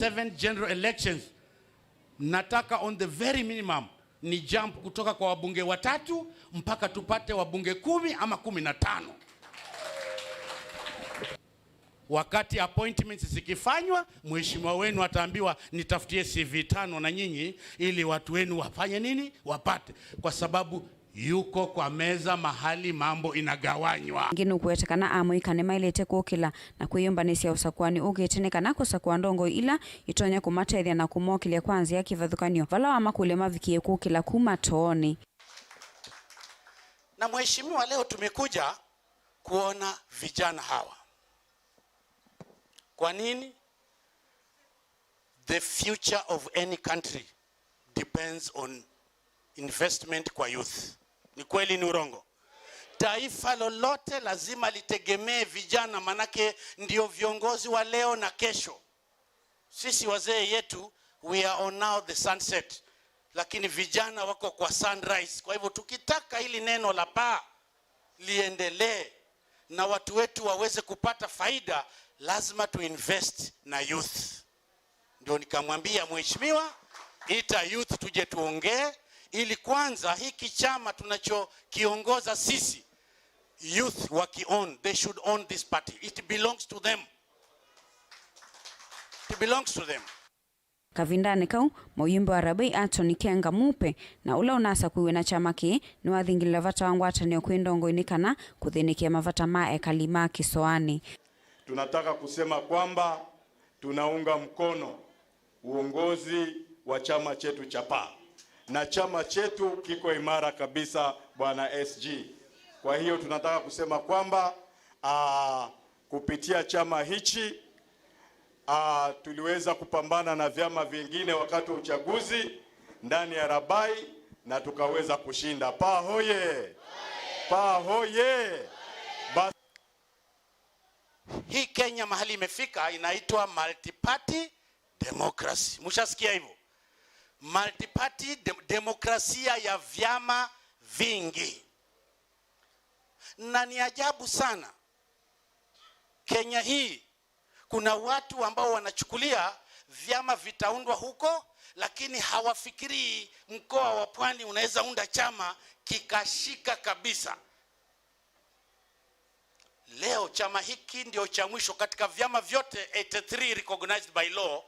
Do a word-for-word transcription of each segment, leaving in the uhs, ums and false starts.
seven general elections, nataka on the very minimum ni jump kutoka kwa wabunge watatu mpaka tupate wabunge kumi ama kumi na tano. Wakati appointments zikifanywa, mheshimiwa wenu ataambiwa, "Nitafutie C V tano na nyinyi ili watu wenu wafanye nini? Wapate." Kwa sababu yuko kwa meza mahali mambo inagawanywa. Ĩngĩ nũkũweta kana amũika nĩmaĩlĩte kũkĩla na kwĩyũmbanĩsya ũsakũanĩ ũkĩte nĩ kana kũsakũa ndongoi ila itonya kũmatethya na kũmokĩlya kwa nzĩa kĩvathũkany'o vala wamakũlya mavikĩe kũkĩla kuma toonĩ. Na mheshimiwa, leo tumekuja kuona vijana hawa. Kwa nini? The future of any country depends on investment kwa youth. Ni kweli, ni urongo? Taifa lolote lazima litegemee vijana, manake ndio viongozi wa leo na kesho. Sisi wazee yetu, we are on now the sunset, lakini vijana wako kwa sunrise. Kwa hivyo tukitaka hili neno la paa liendelee na watu wetu waweze kupata faida, lazima tuinvest na youth. Ndio nikamwambia mheshimiwa, ita youth tuje tuongee, ili kwanza hiki chama tunachokiongoza sisi, youth waki own, they should own this party. It belongs to them. It belongs to them. Kavindanĩ kau, mũyumbe wa Rabai Atoni Kenga Mupe, na ũla ũnasakuiwe na kyama kĩĩ, nĩwathingĩlĩla vata wa ngwatanĩo kwĩ ndongoi nĩ kana kũthĩnĩkĩa mavata ma ekali ma kĩsoanĩ. Tunataka kusema kwamba tunaunga mkono uongozi wa chama chetu cha paa, na chama chetu kiko imara kabisa, Bwana S G. Kwa hiyo tunataka kusema kwamba, ah, kupitia chama hichi, ah, tuliweza kupambana na vyama vingine wakati wa uchaguzi ndani ya Rabai na tukaweza kushinda. Paa hoye! Paa hoye! Bas- Hii Kenya mahali imefika inaitwa multi-party democracy. Mshasikia hivyo? Multi-party de-, demokrasia ya vyama vingi. Na ni ajabu sana, Kenya hii kuna watu ambao wanachukulia vyama vitaundwa huko, lakini hawafikirii mkoa wa Pwani unaweza unda chama kikashika kabisa. Leo chama hiki ndio cha mwisho katika vyama vyote eighty-three recognized by law.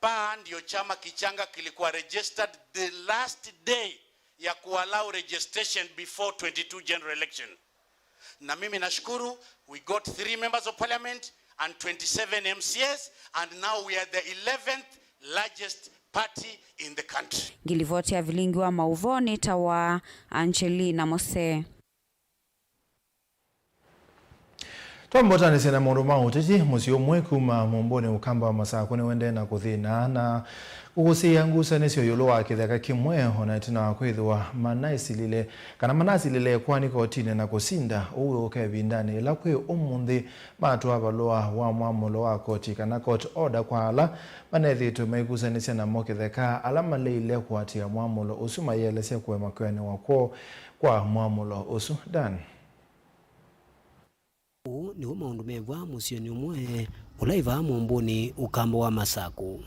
Paa ndio chama kichanga kilikuwa registered the last day ya kuallow registration before twenty-two general election. Na mimi nashukuru, we got three members of parliament and twenty-seven M C As, and now we are the eleventh largest party in the country. Ngilivoti ya vilingi wa mauvoo nĩ ta wa Angelina Mose. Twambotanĩsya na maũndũ ma ũteti, mũsyĩ ũmwe kuma Mũmbũnĩ Ũkamba wa Masakũ nĩwendee na kũthĩna na kũkũsĩĩa ngusanĩsyo ĩũlũ wa kĩtheka kĩmwe, o na ĩtina wa kwĩthĩwa manaĩsilile, kana manasilile ĩkoani kotinĩ na kũsinda. Ũu wĩũka ĩvindanĩ ĩla kwĩ ũmũnthĩ matwaa valũa wa mwamũlo wa koti, kana court order, kwa ala manethĩĩtwe maikusanĩsya namo kĩtheka, ala maleile kũatĩĩa mwamũlo ũsu mayĩelesya kũema kwĩanĩwa kwoo kwa mwamũlo ũsu. Dan. Ũũ nĩw'o maũndũ mevwa mũsyĩnĩ ũmwe ũla ĩ vaa Mũmbũnĩ Ũkamba wa Masakũ.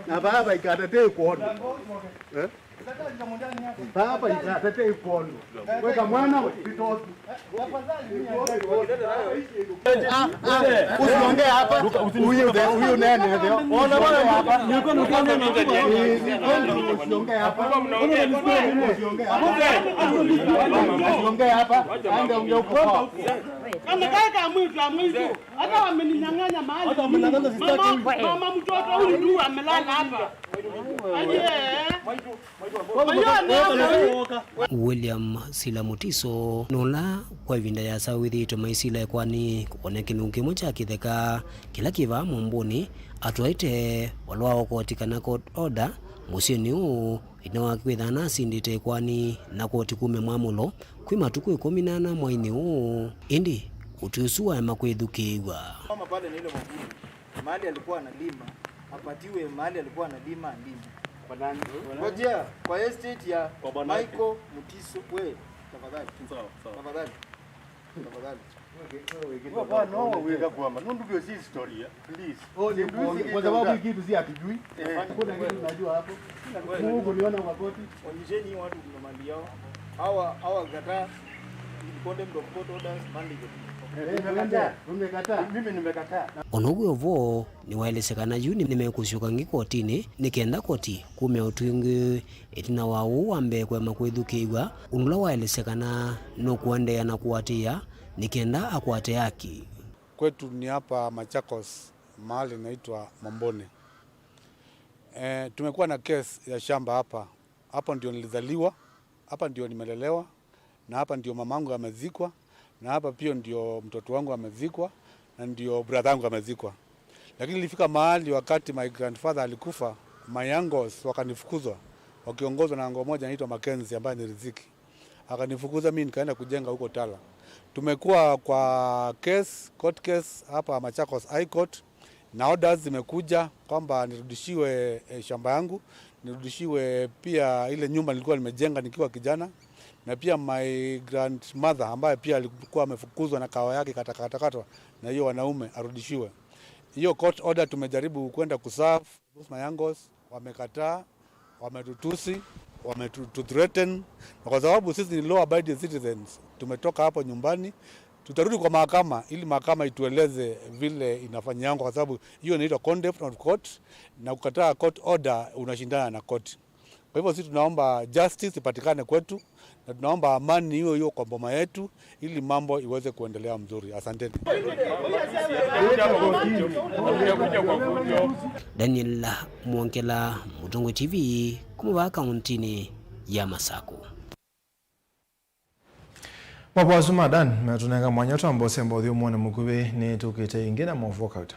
Na vaa vaikata tei kwondũ. Eh? Vaa vaikata tei kwondũ. Weka mwana we, vitoki. Ah, ah, usiongee hapa. Huyu the, huyu nene ndio. Usiongee hapa. Usiongee hapa. Usiongee hapa. Ende ongea huko kwao. Kama kaka mwitu wa mwitu, hata wameninyang'anya mahali. Hata wamenyang'anya sister huyu. Mama, mama mtoto huyu tu amelala hapa. Aje. William Sila Mutiso nũla kwa ĩvinda yĩasa wĩthĩĩtwe maisila ĩkoani kũkonya kĩlungu kĩmwe kya kĩtheka kĩla kĩ vaa Mũmbũnĩ, atwaĩte valũa wa koti kana court order mũsyĩnĩ ũũ, ĩtina wa kwĩthwa nasindĩte ĩkoani na koti kumya mwamũlo kwĩ matukũ ĩkũmi na ana mweinĩ ũũ, ĩndĩ ũtwi ũsu waema kwĩthukĩĩw'a. Mama pale na ile mwavuli, mahali alikuwa analima, apatiwe mahali alikuwa analima, alime. Kwa nani? Ngojea, kwa estate ya Michael Mutiso. We, tafadhali. Sawa, sawa. Tafadhali. Tafadhali. Hapana, wewe weka kwamba. Nundu hiyo si historia, please. Oh, ni kwa, kwa sababu hii kitu si hatujui. Eh. Hakuna kitu tunajua hapo. Mungu niona kwa koti. Onyesheni watu kuna mali yao. Hawa, hawa kataa. In contempt of court orders, mandate. Eh, tumekataa. Tumekataa. Mimi nimekataa. Ona ũu wĩ o vo, nĩwaelesya kana yu nĩmekũsyoka ĩngĩ kotinĩ nĩ kenda koti kumya ũtw'ĩngĩ ĩtina wa ũu wa mbee kũema kwĩthukĩĩw'a, ũndũ ũla waelesya kana nũkũendeea na kũatĩĩa nĩ kenda akwate haki. Kwetu ni hapa Machakos, mahali inaitwa Mamboni. Eh, tumekuwa na case ya shamba hapa. Hapo ndio nilizaliwa, hapa ndio nimelelewa, na hapa ndio mamangu amezikwa, na hapa pia ndio mtoto wangu amezikwa, na ndio brother yangu amezikwa. Lakini ilifika mahali wakati my grandfather alikufa, my uncles wakanifukuzwa, wakiongozwa na uncle mmoja anaitwa Mackenzie ambaye ni Riziki. Akanifukuza mimi nikaenda kujenga huko Tala. Tumekuwa kwa case, court case hapa Machakos High Court, na orders zimekuja kwamba nirudishiwe, eh, shamba yangu, nirudishiwe pia ile nyumba nilikuwa nimejenga nikiwa kijana, na pia my grandmother ambaye pia alikuwa amefukuzwa na kawa yake katakatakatwa na hiyo wanaume arudishiwe. Hiyo court order tumejaribu kwenda kuserve, those my uncles wamekataa, wametutusi, wametu-, to threaten. Na kwa sababu sisi ni law abiding citizens, tumetoka hapo nyumbani, tutarudi kwa mahakama ili mahakama itueleze vile inafanyangwa, kwa sababu hiyo inaitwa contempt of court, na kukataa court order unashindana na court. Kwa hivyo sisi tunaomba justice ipatikane kwetu, na tunaomba amani hiyo hiyo kwa boma yetu ili mambo iweze kuendelea mzuri. Asanteni. Daniel Mwongela, Mũtongoi T V, kuma vaa kauntinĩ ya Masakũ. Mavoo asu ma Dan metũnenga mwanya twamba ũsemba ũthyũmũonĩ mũkuvĩ, nĩ tũkĩte ĩngĩ na maũvoo kauta.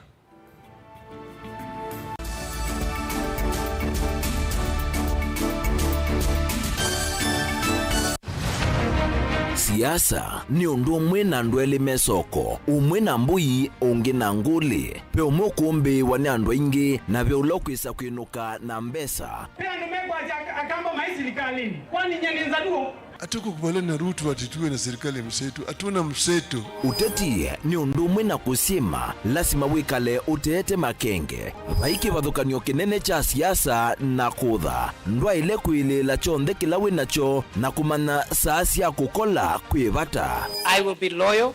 Siasa nĩ ũndũ ũmwe na andũ elĩ me soko, ũmwe na mbũi, ũngĩ na ngũlĩ. Ve ũmwe ũkũmbĩĩwa nĩ andũ aingĩ, na ve ũla ũkwĩsa kwĩnũka na mbesa. Ve andũ mekwasya Akamba maĩ silikalĩnĩ, kwani nyie nĩ Nzaluo? Hatukukubaliana na Ruto ati tuwe na serikali ya mseto. Hatuna mseto. Ũteti nĩ ũndũ ũmwe na kũsyĩma, lasima wĩkale ũteete makenge. Vai kĩvathũkany'o kĩnene kya siasa na kũtha. Ndwaĩle kwĩlĩĩla kyonthe kĩla wĩ nakyo na kũmanya saa sya kũkola kwĩ vata. I will be loyal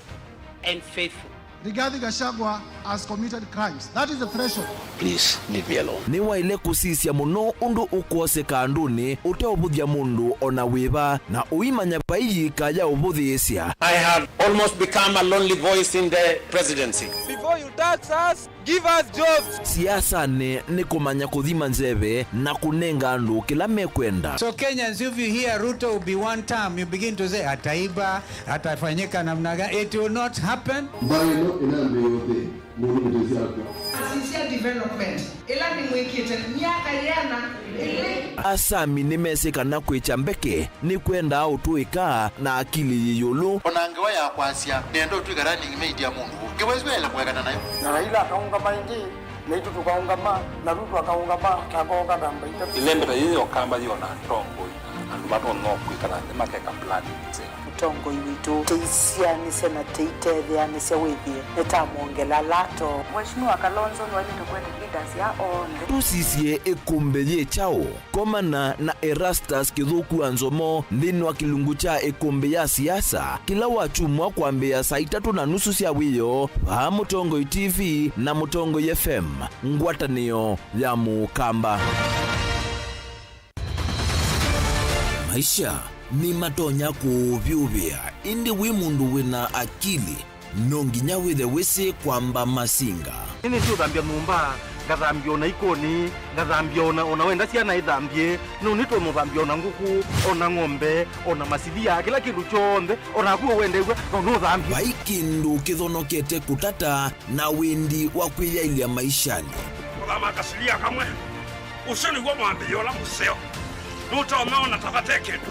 and faithful. Rigathi Gachagua has committed crimes. That is the threshold. Please leave me alone. Nĩwaĩle kũsisya mũno ũndũ ũkwoseka andũnĩ ũteũvũthya mũndũ o na wĩva, na ũimanya vai yĩka ya ũvũthĩĩsya. I have almost become a lonely voice in the presidency. Before you tax us, give us jobs. Siasanĩ nĩ kũmanya kũthima nzeve na kũnenga andũ kĩla mekwenda. So Kenyans, if you hear Ruto will be one term, you begin to say, "Ataiba, atafanyika namna gani?" It will not happen. Mbaĩ ĩno ĩnambĩĩa ũthĩ, mũndũ mũtĩ syakwa. Asisya development ĩla nĩmwĩkĩte myaka yĩana ĩlĩ. Asami nĩmesĩ kana kwĩkya mbeke nĩkwendaa ũtũĩka na akili yĩ ĩũlũ. O na ngewa ya kwasya, nĩenda ũtw'ĩka running mate ya mũndũ ũũ. Ngewa ĩsu yaĩle kũekana nayo. Na Raila akaũngama ĩngĩ, naitũ tũkaũngama, na Ruto akaũngama, na akooka namba itatũ. Ĩlembe ta yĩĩ yokamba yĩona atongoi, andũ matonya kwĩkala nthĩ makeka plan nzeo. Mũtongoi witũ, tũisyaanĩsya na tũitetheanĩsya wĩthĩe nĩtamwongela lato. Mheshimiwa Kalonzo nĩwaĩlĩte kũete leaders ya onthe. Tũsisye ĩkũmbĩ yĩ kyaũ? Komana na Erastus Kĩthũku wa Nzomo nthĩnĩ wa kĩlungu kya ĩkũmbĩ ya siasa kĩla wakyumwa kwambĩĩa saa itatũ na nusu sya wĩoo vaa Mũtongoi T V na Mũtongoi F M, ngwatanĩo ya Mũkamba. Maisha nĩmatonya kũũvyũvĩa, ĩndĩ wĩ mũndũ wĩ na akili, no nginya wĩthe wĩsĩ kwamba masinga. Nĩnĩsĩ ũthambya nyũmba, ngathambya ona ikonĩ, ngathambya ona, ona wenda syana ithambye, no nĩtonya ũthambya ona ngũkũ, ona ng'ombe, ona masilia, kĩla kĩndũ kyonthe, ona naku ũwendeew'a, no nũthambye. Vai kĩndũ kĩthonokete kũtata na wĩndi wa kwĩyaĩlya maishanĩ. Kũthama kasilia kamwe. Ũsu nĩw'o mwambĩĩo ũla mũseo. Nũtonya ona ta vate kĩndũ.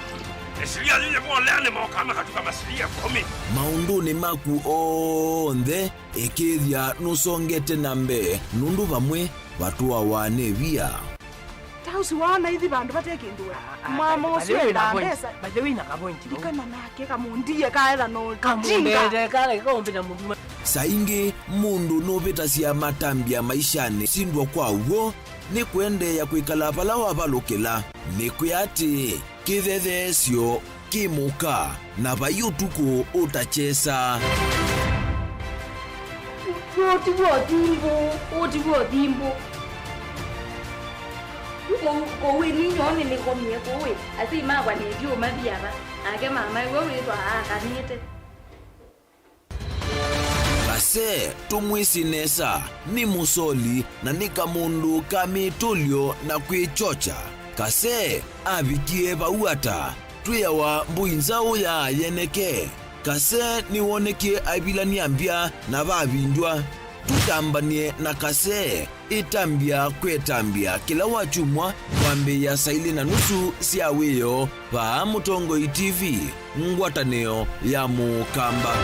Ĩsilia yĩyĩvolea nĩmokaa makatuka masilia ĩkũmi. Maũndũnĩ maku onthe, ĩkĩĩthya nũsongete na mbee, nũndũ vamwe vatũawa nĩ via. House wana ithi vandũ vate kĩndũ we. Ah, ah, mama by the ũcio way, endaa na point, mbesa. By the way, na ka point, no? Ndikana nake kamundie kaetha no. Kamundete kale kaumbita mũndũ. Saa ingĩ mũndũ nũvĩtasya matambya maishanĩ. Sindwa kwa w'o nĩ kũendeea kwĩkala vala wavalũkĩla. Nĩkwĩa atĩ kĩthetheesyo kĩ mũka, na vai ũtukũ ũtakyesa. Ũũ ti w'o thimbũ, ũũ ti w'o thimbũ. Kũu, kũu ĩ ninyoo nĩnĩkomie kũu ĩ, asyai makwa nĩthyũũma viava, nake mama ĩw'o wĩthwa aakanĩte. Kase tũmwĩsĩ nesa, nĩ mũsoli na nĩ kamũndũ ka mĩtũlyo na kwĩkyokya. Kase avikie vau ata? Twĩawa mbũi nzaũ ya yeneke. Kase nĩwonekie aivilany'a mbya na vavindw'a. Tũtambany'e na Kase. Ĩtambya kwĩ ĩtambya kĩla wakyumwa kwambĩĩa saa ilĩ na nusu sya wĩoo vaa Mũtongoi T V, ngwatanĩo ya Mũkamba.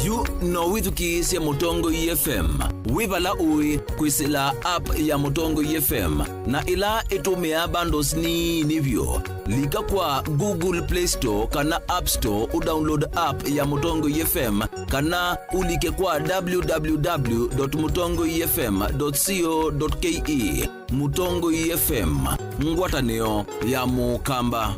Yu no wĩthukĩĩsye Mũtongoi F M wĩ vala ũĩ kwĩsĩla app ya Mũtongoi F M, na ĩla ĩtũmĩaa bundles nini vyũ. Lika kwa Google Play Store kana App Store ũdownload app ya Mũtongoi F M, kana ũlike kwa w w w dot mũtongoi f m dot co dot k e. Mũtongoi F M, ngwatanĩo ya Mũkamba.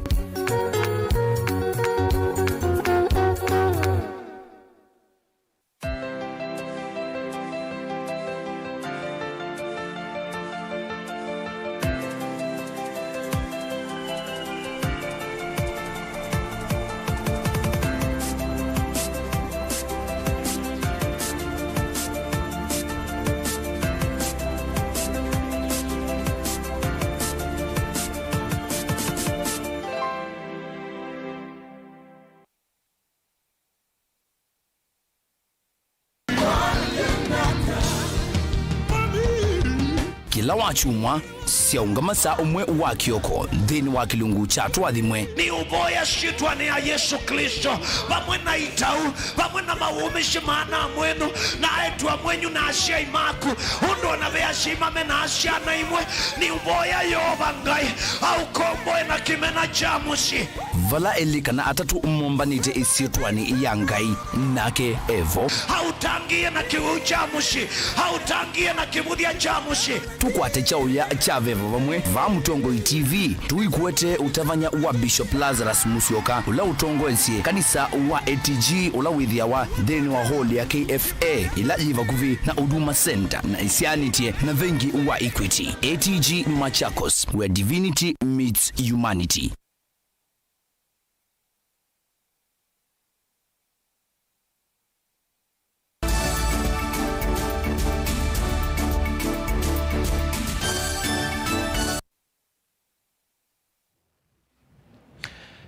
Kĩla wakyumwa, syaũngama saa ũmwe wa kĩoko nthĩnĩ wa kĩlungu kya Tũathimwe. Nĩũvoya syĩtwanĩ ya Yesũ Klĩsto, vamwe na itau, vamwe na mawũmĩsye ma-ana-a-mwenyu, na aĩtu-a-mwenyu, na asyai maku, ũndũ o na ve asyai mamenaa syana imwe, nĩũvoya Yeova Ngai aũkomboe na kĩmena kya mũsyĩ. Vala elĩ kana atatũ mombanĩte ĩsyĩtwanĩ ya Ngai, nake e vo. Aũtangĩĩe na kĩwĩu kya mũsyĩ, aũtangĩĩe na kĩvũthya kya mũsyĩ. Tũkwate kyaũya kya Veva Vamwe vaa Mũtongoi T V. Tũikwete ũtavany'a wa Bishop Lazarus Musyoka, ũla ũtongoesye kanisa wa A T G, ũla wĩthĩawa nthĩnĩ wa hall ya K F A, ĩla yĩ vakuvĩ na Huduma Center na ĩsyaanĩtye na vengi wa Equity. A T G Machakos, where divinity meets humanity.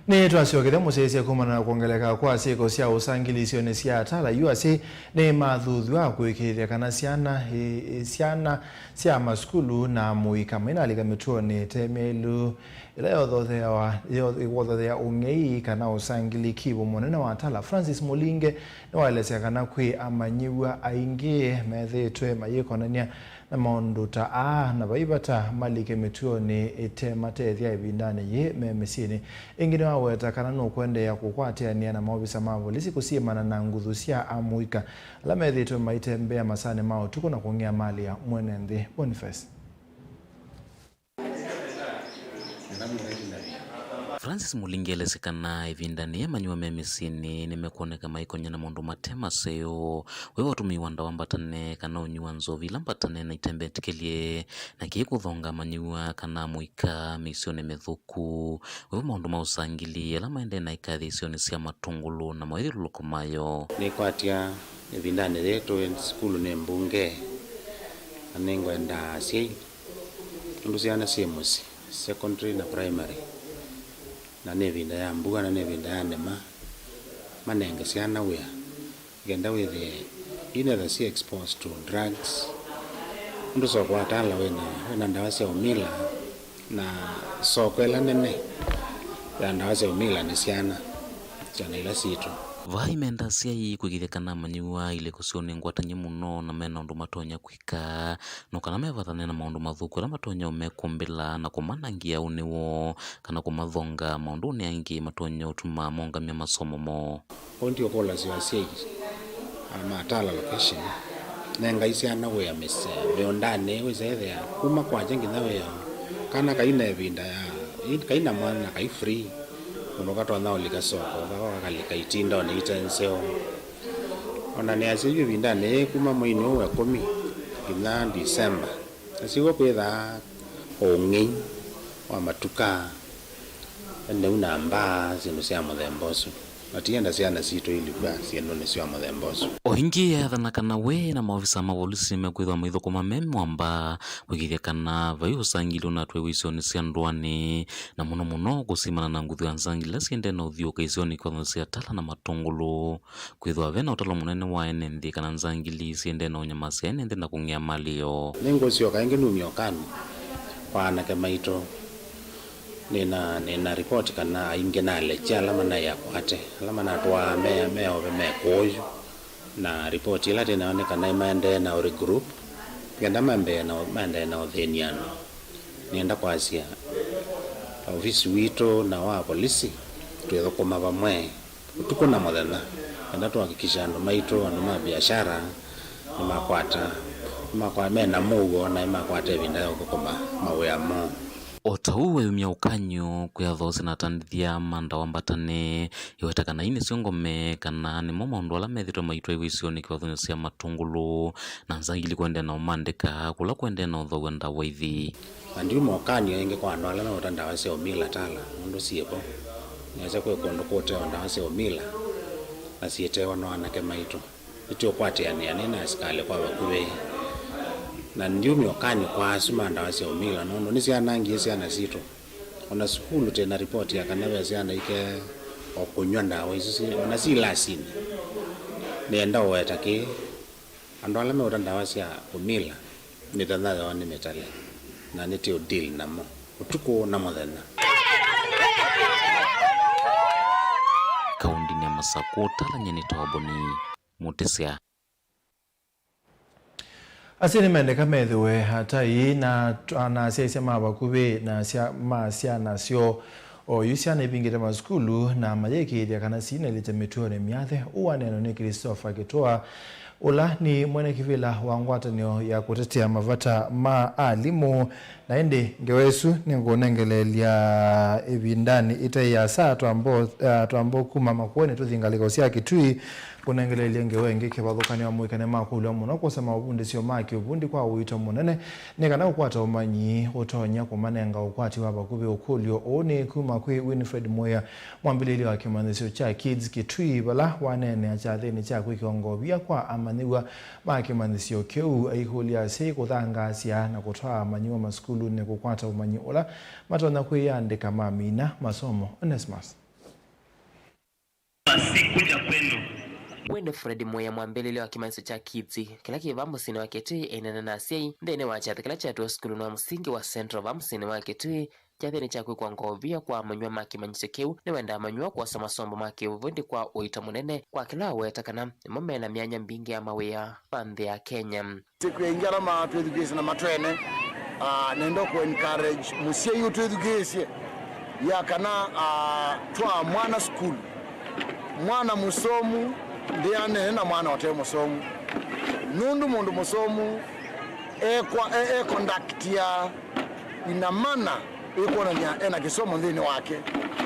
Nĩtwasyokethya mũsyaĩĩsya kumana na kwongeleka kwa syĩko sya ũsangili isionĩ sya Tala. Yu asyai nĩmathuthw'a kũĩkĩĩthya kana syana, ĩ, ĩ, syana sya masukulu na mũika mainalika mĩtuonĩ ĩte myaĩlu. Ĩla yothotheawa, yo-, ĩwothothea ũng'ei kana ũsangili. Kivu mũnene wa Tala, Francis Mũlinge, nĩwaelesya kana kwĩ amanyĩw'a aingĩ methĩĩtwe mayĩkonany'a na maũndũ ta aa, na vai vata malike mĩtuonĩ ĩte matethya ĩvindanĩ yĩĩ me mĩsyĩnĩ. Ĩngĩ nĩwaweta kana nũkũendeea kũkwatĩanĩa na maovisa ma volisi kũsyĩmana na nguthu sya amũika ala methĩĩtwe maitembea masaanĩ ma ũtukũ na kũng'ĩa malĩ ya mwene nthĩ. Boniface. Francis Mũlinge elesya kana ĩvindanĩ yĩĩ amanyĩw'a me mĩsyĩnĩ nĩmekwoneka maikony'a na maũndũ mate maseo, wĩ wa ũtũmĩi wa ndawa mbatane kana ũnywi wa nzovi ila mbatane na itembetĩkĩlye, na kĩĩ kũthonga amanyĩw'a kana amũika mĩisyonĩ mĩthũku, wĩ wa maũndũ ma ũsangili ala maendee na ikathi isionĩ sya matũngũlũ na mawĩthyũlũlũko mayo. Nĩkwatya ĩvindanĩ yĩĩ tũĩ sukulu nĩ mbunge, na nĩngwenda asyai, nũndũ syana syĩ mũsyĩ, secondary na primary, na nĩ ĩvinda ya mbua na nĩ ĩvinda ya ndema, manenge syana wĩa, nĩ kenda wĩthĩe inetha syĩ exposed to drugs. Nũndũ soko wa Tala wĩna, wĩna ndawa sya ũmila, na soko ĩla nene ya ndawa sya ũmila nĩ syana, syana ila sitũ. Vai menda asyai kwĩkĩĩthya kana amanyĩw'a ilĩko syoo nĩ ngwatany'e mũno na mena ũndũ matonya kwĩka, no kana mevathane na maũndũ mathũku ala matonya ũmekũmbĩla na kũmanangĩa ũnĩ woo kana kũmathonga maũndũnĩ angĩ matonya ũtuma mongamya masomo moo. Ũũ ndio kũlasya asyai, ah, ma Tala location, nengai syana wĩa mĩsĩ, mĩũndanĩ, wĩsethĩa kuma kwakya nginya wĩa, kana kaina ĩvinda ya, kaina mwana na kai free, mũndũ katonya ũlika soko, kakalika itindonĩ ite nzeo. Ona nĩasya yu ĩvindanĩ yĩĩ kuma mweinĩ ũũ wa ĩkũmi nginya December, nasyo kwĩthaa ũng'ei wa matuka, nĩu na mbaa, syĩndũ sya mũthemba ũsu. Na tienda syana sitũ ilipwa syĩndũnĩ sya mũthemba ũsu. O ĩngĩ, eethana kana we na maovisa ma volisi nĩmekwĩthwa maithũkũma me mwamba kwĩkĩĩthya kana vai ũsangili ũnatwaiwa isionĩ sya ndũanĩ, na mũno mũno kũsimana na nguthu ya nzangili ila syendee na ũthiũũka isionĩ kĩvathũkany'o sya Tala na Matũngũlũ. Kwĩthwa ve na ũtalo mũnene wa ene nthĩ kana nzangili syendee na ũnyamasya ene nthĩ na kũng'ea malĩ yoo. Nĩngũsyoka ĩngĩ numye ũkany'o kwa anake maitũ. Nĩna, nĩna ripoti kana aingĩ na alekya ala manaĩ akwate, ala manatwaa me, me ove me kũũyũ. Na ripoti ĩla twĩ nayo nĩ kana maendee na ũregroup, kenda mambee na, maendee na ũthĩny'ano. Nĩenda kwasya, ovisi witũ na wa polisi twĩthũkũma vamwe ũtukũ na mũthenya, kenda tũhakikisha andũ maitũ, andũ ma biashara, nĩmakwata, nĩmakwa-, mena mũuo na nĩmakwata ĩvinda ya ũthũkũma mawĩa moo. O ta ũu wayumya ũkany'o kwĩ athoosi na atandĩthya ma ndawa mbatanĩ, ĩweta kana ii nĩsyo ngome kana nĩmo maũndũ ala methĩtwe maitwaiwa isionĩ kĩvathũkany'o sya Matũngũlũ, na nzangili kũendee na ũmandĩka kũla kũendee na ũthooaw'a ndawa ithi. Na ndiuma ũkany'o ĩngĩ kwa andũ ala meũta ndawa sya ũmila Tala, nũndũ syĩ vo. Nĩasya kwĩ kũndũ kũtewa ndawa sya ũmila, na syĩtewa no anake maitũ. Nĩtũũkwatĩanĩa nĩ na asikalĩ kwa vakuvĩ. Na ndiumya ũkany'o kwa asu ma ndawa sya ũmila, nũndũ nĩsyanangie syana sitũ. Ona sukulu twĩ na ripoti ya kana ve syana ike o kũnyw'a ndawa isu si-, ona si lasinĩ. Nĩenda ũweta kĩĩ, andũ ala meũta ndawa sya ũmila, mĩthenya yoo nĩ mĩtale, na nĩtũũ deal namo ũtukũ na mũthenya. Kaũndĩnĩ ya Masakũ, Tala nyie nĩtawa Boni Mũtĩsya. Asyai nĩmendeka methĩwe atai na, na asyaĩĩsya ma vakuvĩ na sya, ma syana syoo. Oyu syana ivingĩte masukulu na mayĩkĩĩthya kana sinailĩte mĩtuonĩ myathe. Ũũ waneenwa nĩ Christopher Kĩtũa, ũla nĩ mwene kĩvĩla wa ngwatanĩo ya kũtetea mavata ma alimũ. Na ĩndĩ ngewa ĩsu nĩngũnengeleelya ĩvindanĩ ĩtaĩ yĩasa twambo, ah, twambo kuma Makueni tũthi ngalĩko sya Kitui. Kũnengeleelya ngewa ĩngĩ kĩvathũkany'o, amũika nĩmakũlw'a mũno kwosa maũvundĩsyo ma kĩũvundi kwa ũito mũnene nĩ kana kũkwata ũmanyi ũtonya kũmanenga ũkwati wa vakuvĩ ũkũlyo ũũ. Nĩ kuma kwĩ Winfred Muya, mwambĩlĩlya wa kĩmanyĩsyo kya Kids Kitui, vala waneenea kyathĩnĩ kya kwĩkĩwa ngovia kwa amanyĩw'a ma kĩmanyĩsyo kĩu. Aikũlya asyai kũthangaasya na kũtwaa amanyĩw'a masukulunĩ kũkwata ũmanyi ũla matonya kwĩyandĩka mamina masomo. Onesmus. Siku ya kwenu. Winfred Muya, mwambĩlĩlya wa kĩmanyĩsyo kya Kids kĩla kĩ vaa mũsyĩnĩ wa Kitui, aineena na asyai nthĩnĩ wa kyathĩ kĩla kyatwĩwe sukulunĩ wa mũsingi wa Central vaa mũsyĩnĩ wa Kitui, kyathĩnĩ kya kwĩkwa ngovia kwa amanyĩw'a ma kĩmanyĩsyo kĩu. Nĩwendaa amanyĩw'a kwosa masomo ma kĩũvundi kwa ũito mũnene, kwa kĩla aweta kana nĩmo mena myanya mbingĩ ya mawĩa va nthĩ ya Kenya. Siku ya ingĩ ala matwĩthukĩĩsye na matwene, ah, nenda kũ encourage mũsyai ũtwĩthukĩĩsye ya kana, ah, twaa mwana sukulu. Mwana mũsomu ndĩanene na mwana ũte mũsomu, nũndũ mũndũ mũsomu ekwa, e, e conductia ina mana ĩkwonany'a ena kĩsomo nthĩnĩ wake.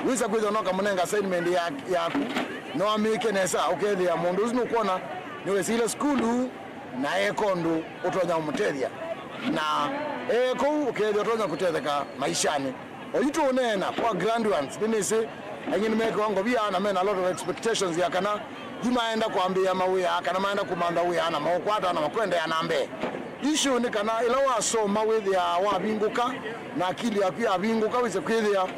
Wĩsa kwĩthĩwa no kamũnenga assignment ya, yaku, no amĩke nesa, ũkethĩa mũndũ ũsu nũkwona nĩwĩsĩile sukulu na eka ũndũ ũtonya ũmũtethya, na ee kũu ũkethĩa ũtonya kũtetheka maishanĩ. Oyu tũũneena kwa graduates, nĩnĩsĩ aingĩ nĩmekĩwa ngovia na mena a lot of expectations ya kana yu maenda kwambĩĩa mawĩa kana maenda kũmantha wĩa na maũkwata na makwendeea na mbee. Issue nĩ kana ĩla wasoma wĩthĩaa wavingũka na akili yaku yavingũka, wĩse kwĩthĩa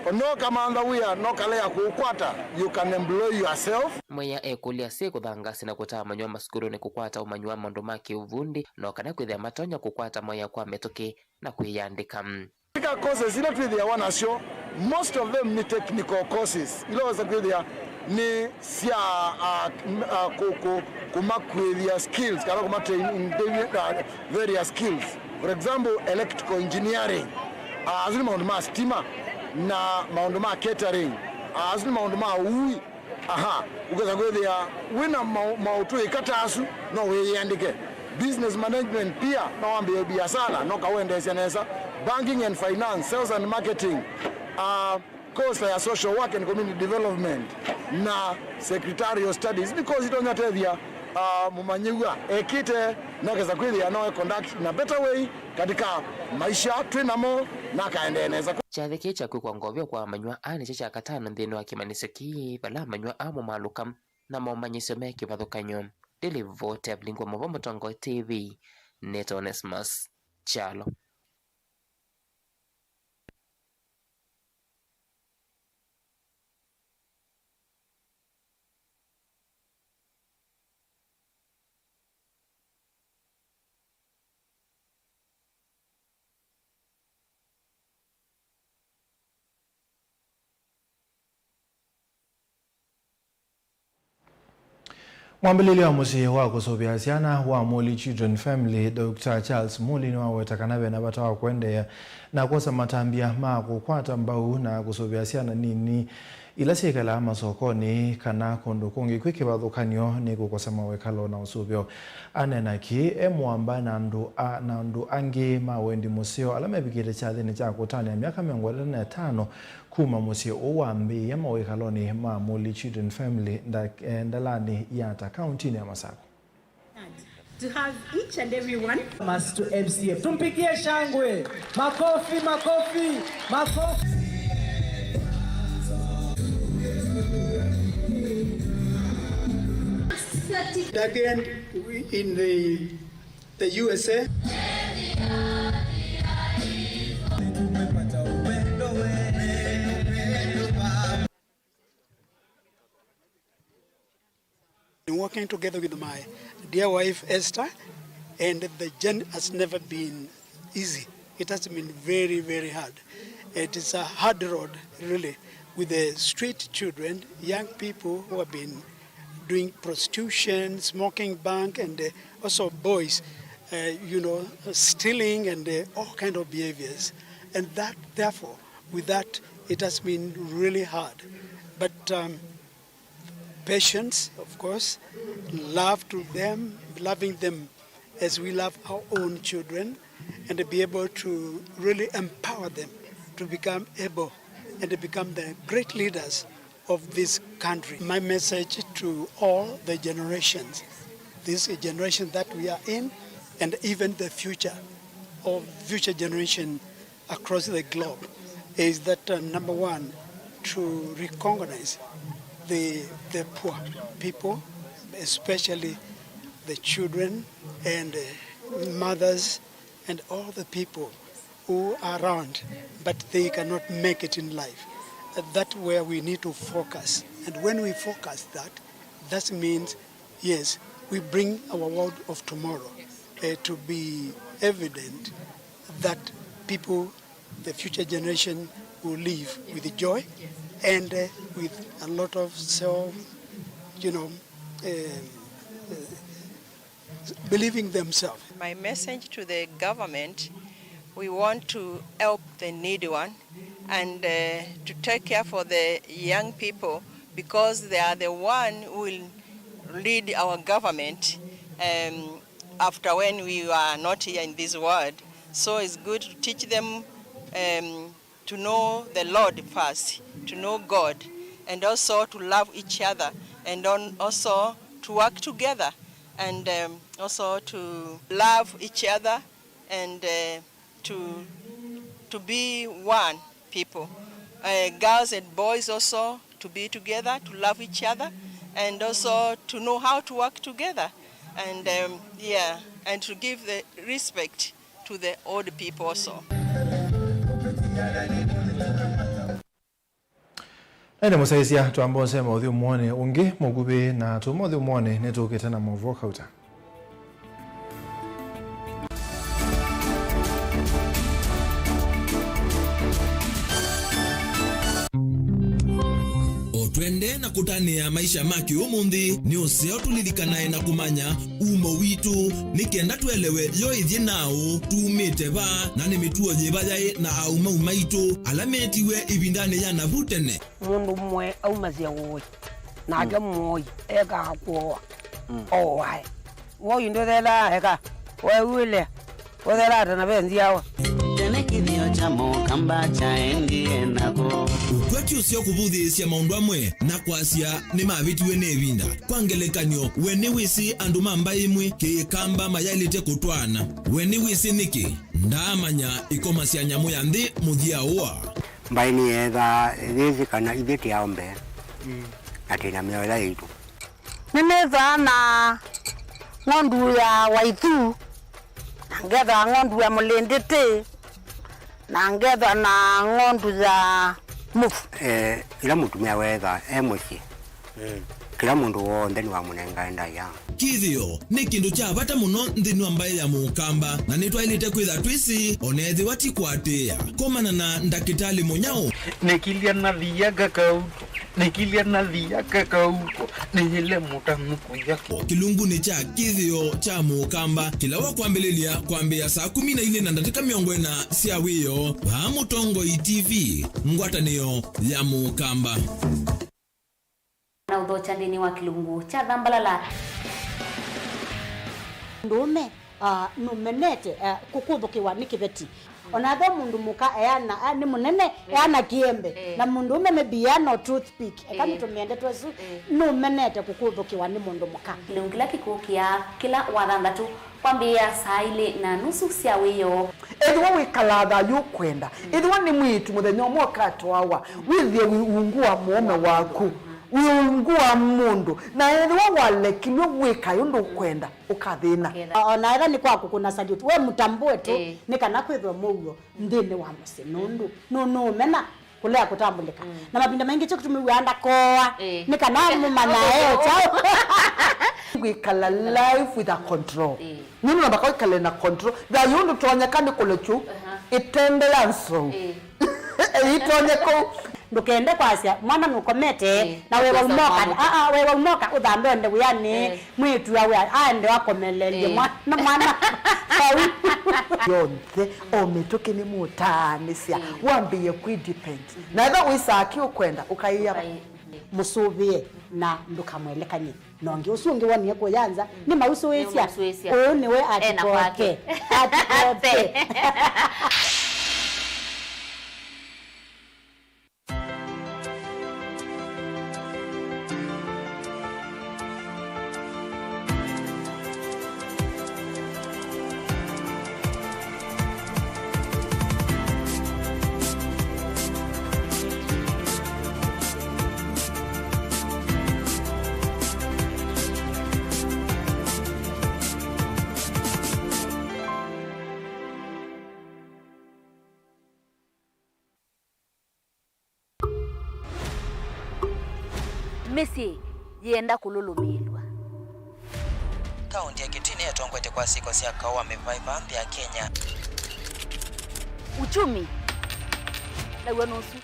ona ũkamantha wĩa na ũkalea kũũkwata, you can employ yourself. Mweya ekũlya asyai kũthangaasya na kũtaa amanyĩw'a masukulunĩ kũkwata ũmanyi wa maũndũ ma kĩũvundi, no kana kwĩthĩa matonya kũkwata mawĩa kwa mĩtũkĩ na kwĩyandĩka. Katika courses ila twĩthĩawa nasyo, most of them ni technical courses ila wesa kwĩthĩa nĩ sya, ah, m-, ah, kũ-, kũ-, kũmakuĩthya skills, kana kũmatrain in the, ah, various skills. For example, electrical engineering, ah, asu nĩ maũndũ ma stima, na maũndũ ma catering, ah, asu nĩ maũndũ ma ũui. Aha, ũkesa kwĩthĩa wĩna mau-, maũtũĩka ta asu, no wĩyĩandĩke. Business management pia, no wambĩĩe biasala, no kawendeesya nesa. Banking and finance, sales and marketing, ah, course ya social work and community development na secretarial studies, nĩ course itonya tethya, ah, mũmanyĩw'a ekĩte na akesa kwĩthĩa no e conduct in a better way katika maisha twĩ namo na akaendee nesa. Kyathĩ kĩĩ kya kwĩkwa ngovyo kwa amanyĩw'a aa nĩkyo kya katano nthĩnĩ wa kĩmanyĩsyo kĩĩ, vala amanyĩw'a aa momaalũka na momanyĩsyo me kĩvathũkany'o. Ndĩlivoti ya Vilingwa Mũvo Mũtongoi T V, nĩtawa Onesmus Kyalo. Mwambĩlĩlyo wa mũsyĩ wa kũsũvĩa syana wa Muli Children Family, Doctor Charles Muli, nĩwaweta kana ve na vata wa kũendeea na kwosa matambya ma kũkwata mbau na kũsũvĩa syana nini ila syĩkalaa masokonĩ kana kũndũ kũngĩ kwĩ kĩvathũkany'o nĩ kũkosa mawĩkalo na ũsũvĩo. Aneena kĩĩ e mũamba na andũ a, na andũ angĩ ma wendi mũseo ala mevikĩte kyathĩnĩ kya kũtanĩa myaka mĩongo ĩtatũ na ĩtano kuma mũsyĩ ũũ wambĩĩe mawĩkalonĩ ma Muli Children Family nda-, eh, ndalanĩ ya Yata, kauntinĩ ya Masakũ. To have each and every one. Mas to M C F. Tumpigie shangwe. Makofi, makofi, makofi. Again, we in the, the U S A. Working together with my dear wife Esther, and the journey has never been easy. It has been very, very hard. It is a hard road, really, with the street children, young people who have been doing prostitution, smoking bank, and, uh, also boys, uh, you know, stealing and, uh, all kind of behaviors. And that, therefore, with that, it has been really hard. But, um, patience, of course, love to them, loving them as we love our own children, and to be able to really empower them to become able and to become the great leaders of this country. My message to all the generations, this generation that we are in, and even the future of future generation across the globe is that, uh, number one, to recognize the, the poor people, especially the children and, uh, mothers and all the people who are around, but they cannot make it in life. Uh, that's where we need to focus. And when we focus that, that means, yes, we bring our world of tomorrow, uh, to be evident that people, the future generation, will live with joy and, uh, with a lot of self, you know, um, uh, believing themselves. My message to the government, we want to help the needy one and, uh, to take care for the young people, because they are the one who will lead our government, um, after when we are not here in this world. So it's good to teach them, um, to know the Lord first, to know God, and also to love each other, and on, also to work together, and, um, also to love each other, and, uh, to, to be one people. Uh, girls and boys also to be together, to love each other, and also to know how to work together, and, um, yeah, and to give the respect to the old people also. Na nĩ mũsyaĩĩsya twamba ũsema ũthyũmũonĩ ũngĩ mũkuvĩ, na tuma ũthyũmũonĩ nĩtũkĩte na maũvoo kauta. O twende na Kũtanĩa maisha ma kĩũmũnthĩ, nĩ ũseo tũlilikanae na kũmanya umo witũ, nĩ kenda tũelewe yo ĩthyĩ naũ, tumĩte va, na nĩ mĩtuo yĩva yaĩ na aumau maitũ ala meetiwe ĩvindanĩ ya navu tene. Mũndũ ũmwe aumasya ũĩ, nake mũoi ekaa kũoa, ooae. Woi ndũthelaa eka, weew'ĩle, ũthelaa ta na ve nzyawa. Tene kĩthĩo kya Mũkamba kyaendie nako. Ũkwati ũseo kũvũthĩĩsya maũndũ amwe na kwasya nĩmavĩtiwe nĩ ĩvinda. Kwa ngelekany'o, we nĩwĩsĩ andũ ma mbaĩ ĩmwe Kĩkamba mayaĩlĩte kũtwaana? We nĩwĩsĩ nĩkĩ? Ndaamanya ĩkoma sya nyamũ ya nthĩ mũthya ũa. Mbaĩ nĩyeethaa yĩsĩ kana ithyĩ tĩ aũmbe, na twĩ na mĩao ĩla yaitũ. Nĩnĩthaa na ng'ondu ya waithu, na ngethaa ng'ondu ya mũlĩndĩtĩ, na ngethaa na ng'ondu ya mũvu. Eh, ĩla mũtumĩa weethaa e mũsyĩ, kĩla mũndũ w'onthe nĩwamũnengae ndaĩa. Kĩthĩo nĩ kĩndũ kya vata mũno nthĩnĩ wa mbaĩ ya Mũkamba, na nĩtwaĩlĩte kwĩtha twĩsĩ, o na ethĩwa ti kũatĩĩa. Komana na ndakĩtalĩ mũnyaũ. Nĩkilya na thia kakauko, nĩkilya na thia kakauko, nĩyĩle mũtanu kũya. Kĩlungunĩ kya kĩthĩo kya Mũkamba, kĩla wa kwambĩlĩlya kwambĩĩa saa kũmi na ilĩ na ndatĩka mĩongo ĩna sya wĩoo, vaa Mũtongoi T V, ngwatanĩo ya Mũkamba. Na ũthokya nthĩnĩ wa kĩlungu kya Thambalala. Mũndũũme, ah, nũmenete, ah, kũkũthũkĩwa nĩ kĩveti. O na ethĩwa mũndũ mũka eana, ah, nĩ mũnene, eh, eana kĩembe. Eh. Na mũndũũme maybe eana o toothpick. Eka, eh, nĩtũmĩe ndeto ĩsu, eh, nũmenete kũkũthũkĩwa nĩ mũndũ mũka. Kĩlungu kĩla kĩkũkĩa kĩla Wathanthatũ kwambĩĩa saa ilĩ na nusu sya wĩoo. Ethĩwa wĩkalaa thayũ ũkwenda, ethĩwa nĩ mwĩĩtu mũthenya ũmwe ũkatwawa, wĩthĩe wĩ ungu wa mũũme waku, wĩ ungu wa mũndũ, na ethĩwa walekilw'e wĩkae ũndũ ũkwenda, ũkathĩna. Ũkethĩa. O na ethĩwa nĩ kwa kũkũna salute, we mũtambũe tu, ĩĩ, nĩ kana kwĩthwe mũuo nthĩnĩ wa mũsyĩ, nũndũ nũ-, nũũmena kũlea kũtambũlĩka. Mm. Na mavinda maingĩ kyo kĩtũmĩw'aa ndakoa, eh, nĩ kana mũmanya e kyaũ. Kwĩkala life with a control. Eh. Nũndũ namba kwĩkale na control. Thayũ ndũtonyeka nĩ kũlekyu, aha, ĩtende ya nsou. Eh. Ĩtonye kũu. Ndũkende kwasya, mwana nũkomete, eh, na wewa ũkwĩsa umoka, ũmwamũka, ah, ah, wewa umoka, ũthambe onde wĩanĩ, eh, mwĩĩtu awe aende akomelelye, eh, mwana, mwana. Kau. Yonthe, o mĩtũkĩ nĩmũtaanĩsya, eh, wambĩĩe kwĩ depend. Na ethĩwa wĩsaa kĩ ũkwenda, ũkaĩa. Ũkaĩ-, mũsũvĩe na ndũkamwelekany'e na ũngĩ. Ũsu ũngĩ wonie kũya nza, mm, nĩmausũĩsya. Nĩmausũĩsya. Ũũ nĩwe ena kwake. Atikoke. Atikoke. Mĩsyĩ yĩenda kũlũlũmĩĩlw'a. Kaũntĩ ya Kitui nĩyo ĩtongoetye kwa syĩko sya kaũ wa mĩvaĩva nthĩ ya Kenya. Uchumi naw'o nũsu.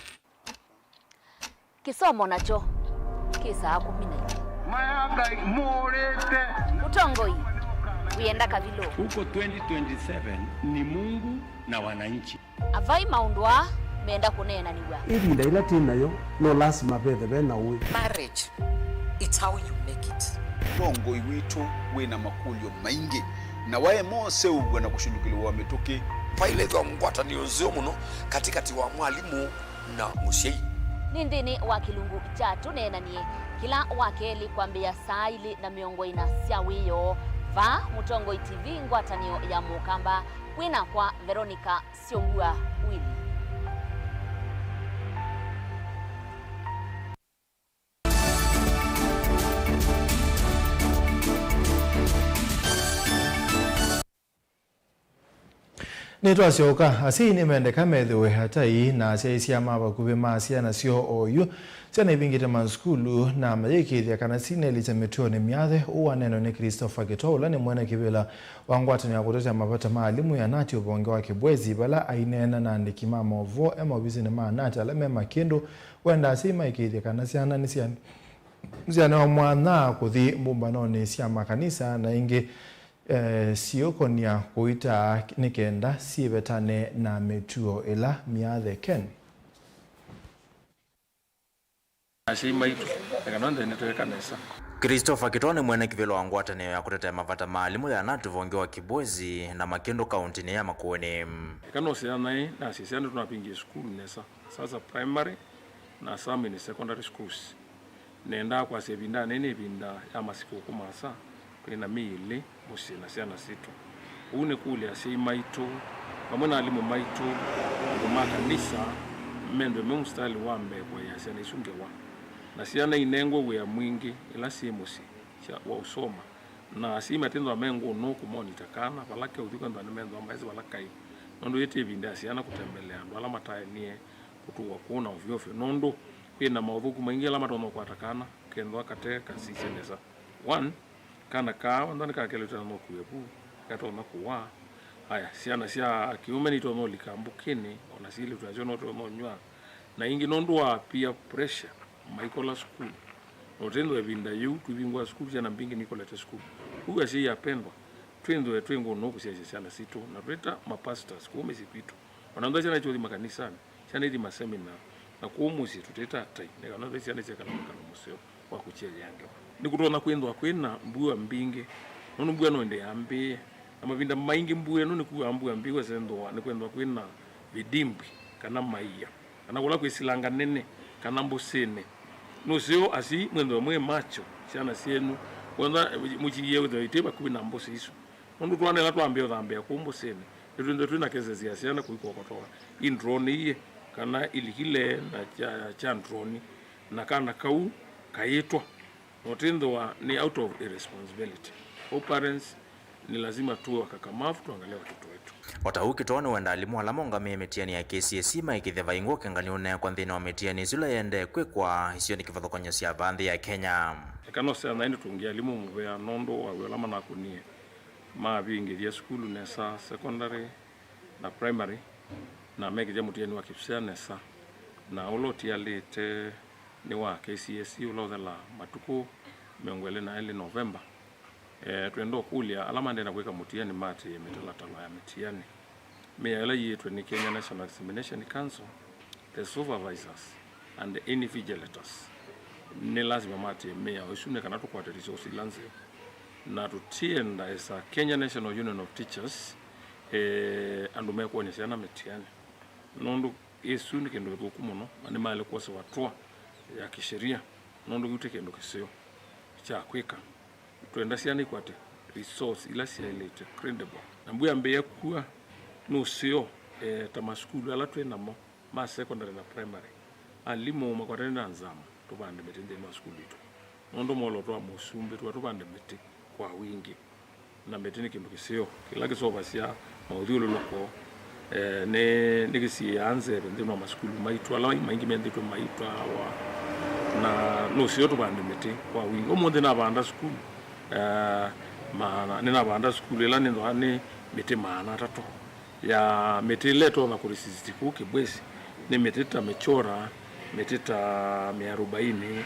Kĩsomo nakyo kĩ saa kũmi na ilĩ. Maya Ngai mũũrĩte. Ũtongoi wĩenda kavilũ. Huko twenty twenty-seven ni Mungu na wananchi. Avai maũndũ aa menda kũneenanĩw'a. Ĩvinda yĩla twĩ nayo, no lasima vethe ve na ũĩ. Marriage, it's how you make it. Ũtongoi witũ wĩ na makũlyo maingĩ, na waema ũseũvw'a na kũshũlũkĩlĩw'a mĩtũkĩ. Vailĩthwa ngwatanĩo nzeo mũno katĩkatĩ wa mwalimũ na mũsyai. Nĩ nthĩnĩ wa kĩlungu kya Tũneenanie, kĩla wa kelĩ kwambĩĩa saa ilĩ na mĩongo ĩna sya wĩoo, vaa Mũtongoi T V, ngwatanĩo ya Mũkamba, wĩ nakwa Veronica Syongua Willy. Nĩtwasyoka, asyai nĩmendeka methĩwe atai na asyaĩĩsya ma vakuvĩ ma syana syoo oyu. Syana ivingĩte masukulu na mayĩkĩĩthya kana sinelĩte mĩtũonĩ myathe, ũũ waneenwa nĩ Christopher Kĩtoo, ũla nĩ mwene kĩvĩla wa ngwatanĩo ya kũtetea mavata ma alimũ ya nati ũvonge wa Kibwezi, vala aineena na andĩki ma maũvoo e maovisinĩ ma nati ala me Makĩndũ, wenda asyai maĩkĩĩthye kana syana nĩsya Nzĩanĩ wa mwanya kũthi mbũmbanonĩ sya makanisa na ingĩ, eh, siũkonya kũita nĩ kenda syĩvetane na mĩtuo ĩla myathe. Ken. Asyai maitũ, eka no nthĩnĩ twĩka nesa. Christopher Kitoo nĩ mwene kĩvĩla wa ngwatanĩo ya kũtetea mavata ma alimũ ya natu vonge wa Kibwezi na Makĩndũ kaũntĩnĩ ya Makueni. Eka no syana ĩ, nasisya nĩ tunapingie sukulu nesa. Sasa primary na some in secondary schools. Nendaa kwasya ĩvindanĩ nĩ ĩvinda ya masikũkũ maasa, twĩ na mĩĩ ĩlĩ mũsyĩ na syana sitũ. Ũu nĩ kũlya asyai maitũ, vamwe na alimũ maitũ, andũ ma kanisa, mendwe me mũsitalĩ wa mbee kũaĩa syana isu ngewa. Na syana inengwe wĩa mwingĩ ila syĩ mũsyĩ sya, wa ũsoma, na asyai matĩthwa me ngũnũũ kũmonita kana vala keũthi kwĩthwa nĩmethwa maesĩ vala kaĩ, nũndũ yĩĩ ti ĩvinda ya syana kũtembelea andũ ala mataenie kũtũwa kũũ na ovyo ovyo, nũndũ kwĩ na maũthũku maingĩ ala matonya kũkwata kana kethĩwa kate kasisye nesa. One, kana kaa onthe nĩkakelĩtwe na nokuĩvu, katonya kũwaa. Aya, syana sya kĩũme nitonya ũlika mbũkĩnĩ, o na syĩlĩtu nasyo no tonya ũnyw'a. Na ingĩ nũndũ wa peer pressure, maikola sukulu. Na ũtĩthwa ĩvinda yĩu twĩvingũa sukulu, syana mbingĩ nikolete sukulu. Ũu asyai apendwa, twĩthwe twĩ ngũnũũ kũsyaĩĩsya syana sitũ, na twĩta mapastors kũu mĩsyĩ kwitũ. O na onthe syana ichothi makanisanĩ, syana ithi masemina, na kũu mũsyĩ tũtĩta atai, nĩ kana onthe syana isyekala mwĩkalo mũseo wa kũkyeleea ngewa. Nĩkũtonya kwĩthwa kwĩ na mbua mbingĩ, nũndũ mbua no ĩndĩ yambĩĩe, na mavinda maingĩ mbua ĩno nĩkuaa mbua mbingĩ ĩsethĩwa nĩkwĩthwa kwĩ na vidimbwi kana maia, kana kũla kwĩ silanga nene, kana mbũsĩnĩ. Nũseo asyai mwĩthwe mwĩ macho syana syenyu, kwondũ mũkiie wĩthwe itĩ vakuvĩ na mbũsĩ isu. Nũndũ twana ĩla twambĩĩa ũthambĩa kũu mbũsĩnĩ, nĩtwĩthĩwe twĩ na cases ya syana kũikokotoa i ndroni iĩ, kana ilikile na kya, kya ndroni, na kana kau kaĩtwa, na ũtĩthĩwa nĩ out of irresponsibility. All parents ni lazima tuwe wakakamavu, tuangalie watoto wetu. O ta ũu Kitoo nĩwenda alimũ ala maũngamĩe mĩtiani ya K C S E maĩkĩĩthye vaingwa ũkengani ũneekwa nthĩnĩ wa mĩtiani ĩsu ĩla ĩendee kwĩkwa. Isu nĩ kĩvathũkany'o sya vaa nthĩ ya Kenya. Eka no sya naĩ nĩtũngĩe alimũ mũvea nũndũ wa wĩa ũla manakũnie. Mavingĩthya sukulu nesa, secondary na primary, na mekĩthya mũtiani wa KPSEA nesa, na ũla ũtialĩte nĩ wa K C S E ũla ũthelaa matukũ mĩongo ĩlĩ na elĩ Novemba. Eh, twenda ũkũlya ala maendee na kwĩka mũtiani maatĩĩe mĩtalatala ya mĩtiani. Mĩao ĩla ĩĩtwe nĩ Kenya National Examination Council, the supervisors and invigilators. Nĩ lasima maatĩĩe mĩao ĩsu nĩ kana tũkwate results ila nzeo. Na tũtienda, as a Kenya National Union of Teachers, eh, andũ mekwony'a syana mĩtiani. Nũndũ ĩsu nĩ kĩndũ kĩthũku mũno, na nĩmaĩle kwosewa hatua ya kisheria, nũndũ kĩu ti kĩndũ kĩseo kya kwĩka. Twenda syana ikwate results ila syaĩlĩte, credible. Na mbua yambĩĩa kua, nũseo, eh, ta masukulu ala twĩ namo ma secondary na primary, alimũ makwatanĩte na nzama, tũvande mĩtĩ nthĩnĩ wa sukulu itũ. Nũndũ mwolooto wa Mũsumbĩ, tũa tũvande mĩtĩ kwa wingĩ. Na mĩtĩ nĩ kĩndũ kĩseo kĩla kĩseũvasya maũthyũlũlũko, eh, nĩ, nĩkĩsiĩĩaa nzeve nthĩnĩ wa masukulu maitũ, ala maingĩ methĩĩtwe maitwawa. Na nũseo tũvande mĩtĩ kwa wingĩ. Ũmũnthĩ navanda sukulu, eh, maana, nĩnavanda sukulu ĩla nĩthwa nĩ mĩtĩ maana atatũ. Ya mĩtĩ ĩla ĩtonya kũresist kũu Kibwezi nĩ mĩtĩ ta mĩchora, mĩtĩ ta mĩarobaini,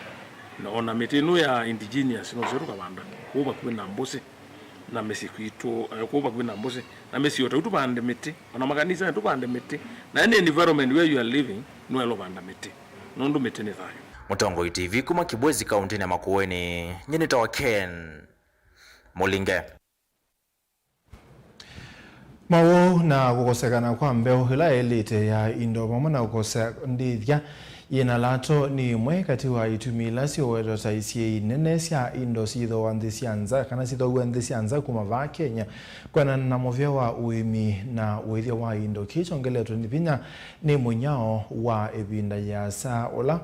na ona mĩtĩ ĩno ya indigenous nũseo tũkavanda kũu vakuvĩ na mbũsĩ na mĩsyĩ kwitũ, eh, kũu vakuvĩ na mbũsĩ na mĩsyĩ o ta ũu tũvande mĩtĩ, ona makanisanĩ tũvande mĩtĩ. Na any environment where you are living, nĩwaĩle ũvanda mĩtĩ, nũndũ mĩtĩ nĩ thayũ. Mũtongoi T V kuma Kibwezi kaũntĩnĩ ya Makueni, nyie nĩtawa Ken Mũlinge. Mawau na kũkosekana kwa mbeũ ĩla yaĩlĩte ya indo vamwe na kũkosa ndĩthya yĩna lato nĩ imwe katĩ wa itumi ila syĩwetwa ta isyĩĩ nene sya indo syĩthooa nthĩ sya nza kana syĩthooaw'a nthĩ sya nza kuma vaa Kenya. Kwĩanana na mũvĩa wa ũĩmi na ũĩthya wa indo, kĩĩ kyongeletwe nĩ vinya nĩ mũnyao wa ĩvinda yĩasa ũla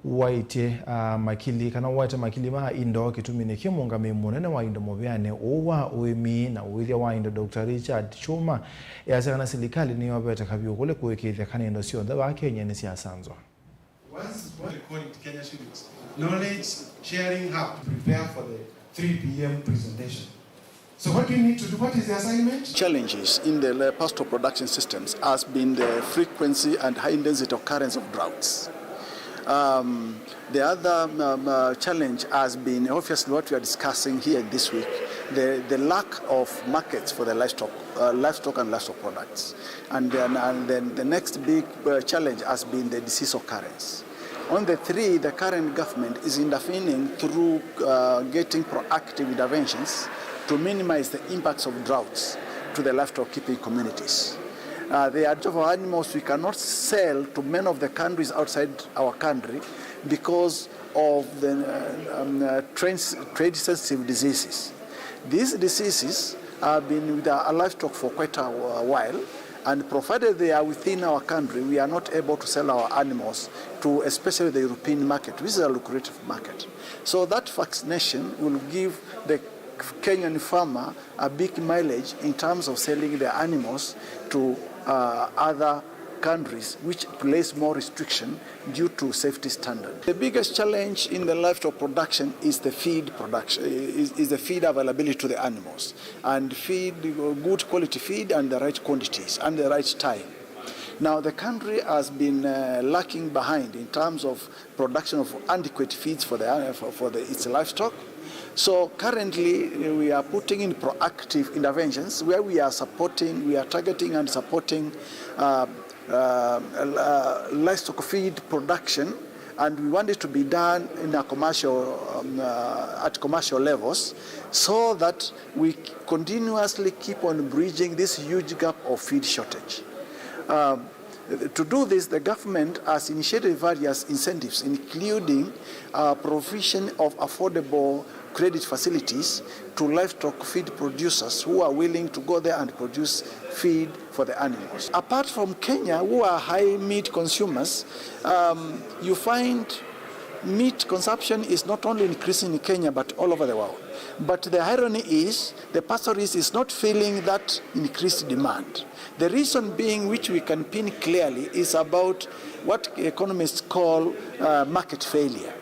waĩtye, ah, makili, kana waĩtye makili ma indo kĩtuminĩ kĩu. Mũũngamĩi mũnene wa indo mũvĩanĩ ũũ wa ũĩmi na ũĩthya wa indo, Doctor Richard Chuma, easya kana silikalĩ nĩyovete kavyũ kũlĩ kũĩkĩĩthya kana indo syonthe vaa Kenya nĩsyasanzwa. Once we call it Kenya shillings, knowledge sharing hub to prepare for the three P M presentation. So what do you need to do? What is the assignment? Challenges in the pastor's production systems has been the frequency and high intensity occurrence of droughts. Um, the other um, uh, challenge has been obviously what we are discussing here this week, the, the lack of markets for the livestock, uh, livestock and livestock products. And then, and then the next big uh, challenge has been the disease occurrence. On the three, the current government is intervening through uh, getting proactive interventions to minimize the impacts of droughts to the livestock keeping communities. Uh, the adjuvant animals we cannot sell to many of the countries outside our country because of the uh, um, uh, trans- trade sensitive diseases. These diseases have been with our livestock for quite a while, and provided they are within our country, we are not able to sell our animals to especially the European market, which is a lucrative market. So that vaccination will give the Kenyan farmer a big mileage in terms of selling their animals to uh, other countries, which place more restriction due to safety standard. The biggest challenge in the livestock production is the feed production, is, is the feed availability to the animals, and feed, good quality feed and the right quantities and the right time. Now, the country has been uh, lacking behind in terms of production of adequate feeds for, the, for, for the, its livestock. So currently, uh, we are putting in proactive interventions where we are supporting, we are targeting and supporting uh, uh, uh, livestock feed production, and we want it to be done in a commercial, um, uh, at commercial levels, so that we continuously keep on bridging this huge gap of feed shortage. Um, to do this, the government has initiated various incentives, including uh, provision of affordable credit facilities to livestock feed producers who are willing to go there and produce feed for the animals. Apart from Kenya, who are high meat consumers, um, you find meat consumption is not only increasing in Kenya but all over the world. But the irony is, the pastorist is not feeling that increased demand. The reason being, which we can pin clearly, is about what economists call uh, market failure.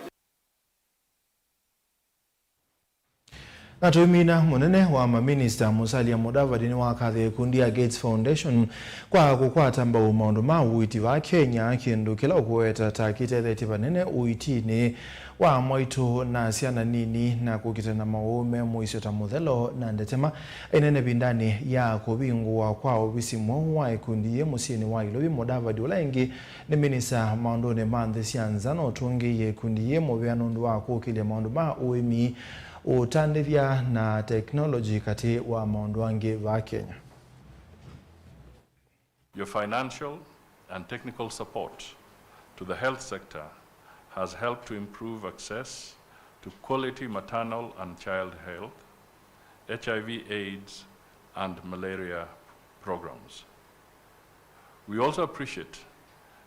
Na tũimina, mũnene wa maminista Musalia Mudavadi nĩwakathie ĩkundi ya Gates Foundation kwa kũkwata mbau maũndũ ma ũiiti vaa Kenya, kĩndũ kĩla ũkũweta ta kĩtethetye vanene ũiitinĩ wa mwaitũ na syana nini na kũkitana maũũ me mũisyo ta mũthelo na ndetema. Aineena ĩvindanĩ ya kũvingũwa kwa ovisi mweũ wa ĩkundi yĩĩ mũsyĩnĩ wa Ilovi, Mudavadi, ũla ĩngĩ nĩ minista maũndũnĩ ma nthĩ sya nza, nũtũngĩie ĩkundi yĩĩ mũvea nũndũ wa kũkĩlya maũndũ ma ũĩmi, ũtandĩthya na tekinolongyi katĩ wa maũndũ angĩ vaa Kenya. Your financial and technical support to the health sector has helped to improve access to quality maternal and child health, H I V, AIDS, and malaria programs. We also appreciate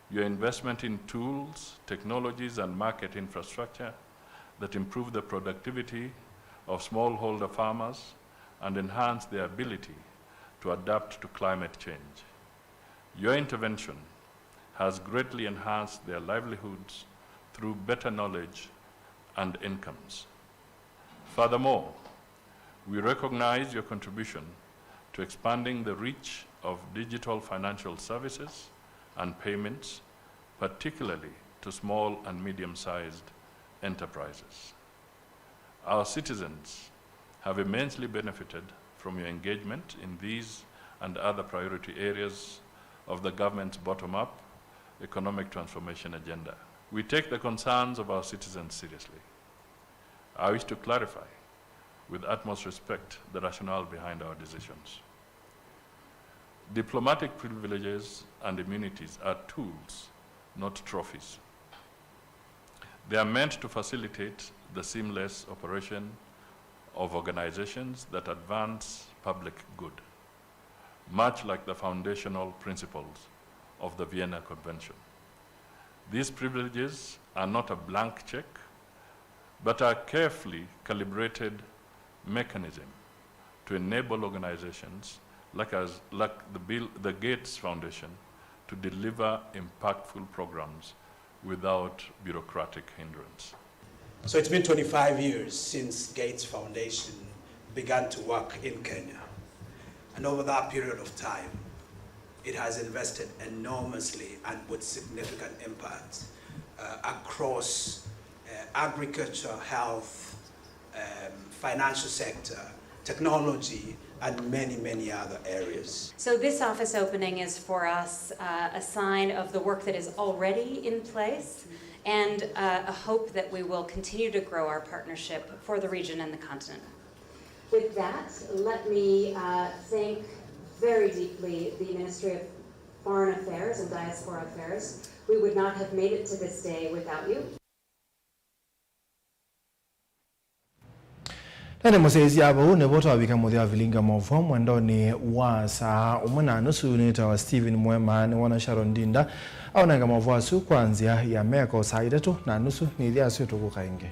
your investment in tools, technologies, and market infrastructure that improve the productivity of smallholder farmers and enhance their ability to adapt to climate change. Your intervention has greatly enhanced their livelihoods through better knowledge and incomes. Furthermore, we recognize your contribution to expanding the reach of digital financial services and payments, particularly to small and medium-sized enterprises. Our citizens have immensely benefited from your engagement in these and other priority areas of the government's bottom-up economic transformation agenda. We take the concerns of our citizens seriously. I wish to clarify with utmost respect the rationale behind our decisions. Diplomatic privileges and immunities are tools, not trophies. They are meant to facilitate the seamless operation of organizations that advance public good, much like the foundational principles of the Vienna Convention. These privileges are not a blank check, but a carefully calibrated mechanism to enable organizations like, us, like the, Bill, the Gates Foundation to deliver impactful programs without bureaucratic hindrance. So it's been twenty-five years since Gates Foundation began to work in Kenya. And over that period of time, it has invested enormously and with significant impact uh, across uh, agriculture, health, um, financial sector, technology, and many, many other areas. So this office opening is for us uh, a sign of the work that is already in place and uh, a hope that we will continue to grow our partnership for the region and the continent. With that, let me uh, thank very deeply the Ministry of Foreign Affairs and Diaspora Affairs. We would not have made it to this day without you. Na nĩ mũsyaĩĩsya vau nĩvo twavika mũthya wa vilingi wa maũvoo mwendonĩ wa saa ũmwe na nusu. Nĩtawa Stephen Mwema, nĩwona Sharon Ndinda aũnenga maũvoo asu kwa nzĩa ya meko saa itatũ na nusu. Nĩthya asu tũkũka ĩngĩ.